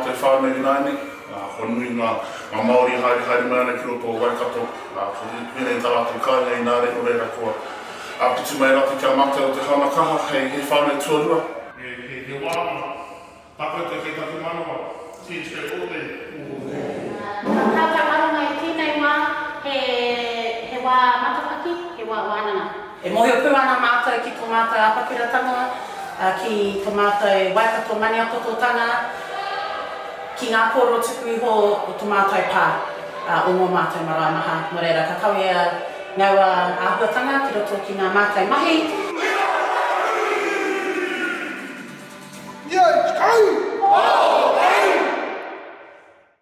mātou whānau ināianei, ā, kua nui ngā, ngā Māori e haere haere mai ana ki roto o Waikato, ā, ko tēnei tā rātou kāinga ināianei, nō reira kua āpiti mai rātou ki a mātou o Te Haona Kaha hei, hei whānau tuarua. He, he, he wānanga. Tā koutou kei taku manawa, THK all day. Ka tātou aronga i tēnei wā, he, he wā matapaki, he wā wānanga. E mōhio pū ana mātou ki tō mātou apakuratanga, ki tō mātou Waikato Maniapototanga, ki ngā kōrero tuku iho o tō mātou pā, o ngō mātou marae maha. Nō reira, ka kawea ngaua āhuatanga ki roto ki ngā mātou mahi.